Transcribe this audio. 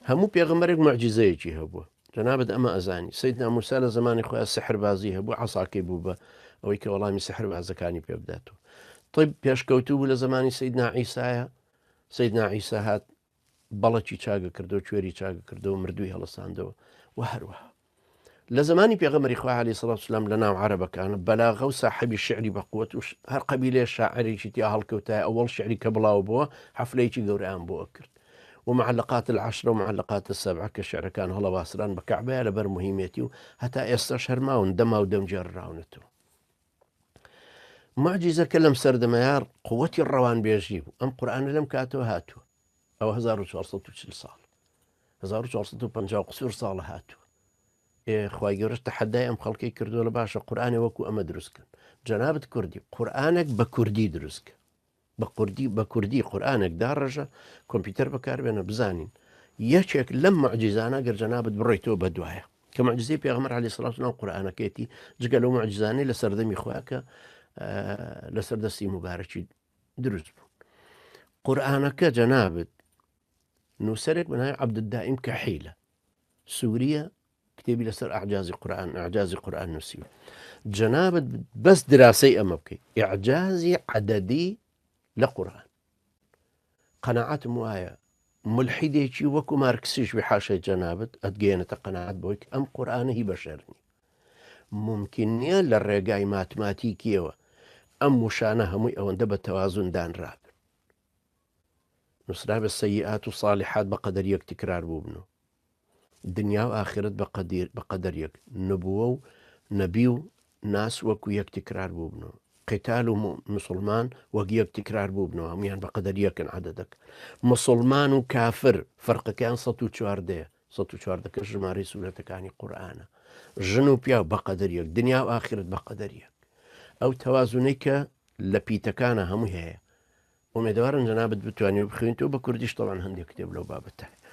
هەموو پێغەمبەرێک موعجیزەیەکی هەبووە. جەنابت ئەمە ئەزانی. سەیدنا موسا لە زەمانی خۆیا سحربازی هەبوو، عەساکەی بوو بە ئەوەی کە وەڵامی سحربازەکانی پێ بداتەوە. طب پێشکەوتوو بوو لە زەمانی سەیدنا عیسایە، سەیدنا عیسا هات بەڵەکی چاگە کردەوە، کوێری چاگە کردەوە، مردووی هەڵەساندەوە و هەروەها. لە زمانی پێغەمبەری خوا علیە سڵات وسلام لە ناو عەرەبەکان بەلاغە و ساحەبی شعری بەقوت و هەر قەبیلەیە شاعرێکی تیا هەڵکەوتایە ئەوەڵ شعری کە بڵاو بووە حەفلەیەکی گەورەیان بۆ ئەکرد و معلقات العشرە و معلقات السبعە کە شعرەکان هەڵەواسران بە کەعبەیە لەبەر مهمێتی و هەتا ئێستاش هەر ماون دەما و دەم گێڕراونەتەوە. معجزەکە لەم سەردەمەیە قوتی ڕەوانبێژی بوو ئەم قورئانە لەم کاتەوە هاتووە ئەوە 1440 ساڵ 1450 قسوور ساڵە هاتووە ئێ خوای گەورەش تەحەدای ئەم خەڵکەی کردووە لە باشە قورئانێ وەکو ئەمە دروست کەن جەنابت کوردی قورئانێک بە کوردی دروست کە بە کوردی بە کوردی قورئانێک داڕێژە کۆمپیوتەر بەکاربێنە بزانین یەکێک لەم معجزانە گەر جەنابت بڕۆیتەوە بە دوایە کە معجزەی پێغەمبەر عەلەیهی سڵاو وسلام قورئانەکەیەتی جگە لەو معجزانەی لە سەردەمی خۆیان کە لەسەر دەستی موبارەکی دروست بوو قورئانەکە جەنابت نووسەرێک بە ناوی عەبدولدائیم کەحیلە سووریە کتێبی لەسەر ئەعجازی قورئان ئەعجازی قورئان نووسیوە جەنابت بەس دراسەی ئەمە بکەیت ئیعجازی عەدەدی لە قورئان قەناعەتم وایە ملحیدێکی وەکو مارکسیش بی حاشای جەنابت ئەتگەیەنێتە قەناعەت بەوەی کە ئەم قورئانە هی بەشەر نییە ممکن نییە لە ڕێگای ماتماتیکیەوە ئەم وشانە هەمووی ئەوەندە بە تەوازن دانرابن نووسرابێت سەیئات و صالحات بە قەدەر یەک تکرار بووبن و دنیا و ئاخرەت بە قەدیر بە قەدەر یەک نبووە و نەبی و ناس وەکو یەک تکرار بووبنەوە قتال و مسلمان وەک یەک تکرار بووبنەوە هەمویان بە قەدەر یەکن عەدەدەک مسلمان و کافر فەرقەکەیان 114 114 کە ژمارەی سوورەتەکانی قورئانە ژن و پیاو بە قەدەر یەک دنیا و ئاخرەت بە قەدەر یەک ئەو تەوازونەی کە لە پیتەکانە هەمووی هەیە ئومێدەوارم جەنابت بتوانی بخوێنیتەوە بە کوردیش تەبعەن هەندێک کتێب لەو بابەتە هەیە.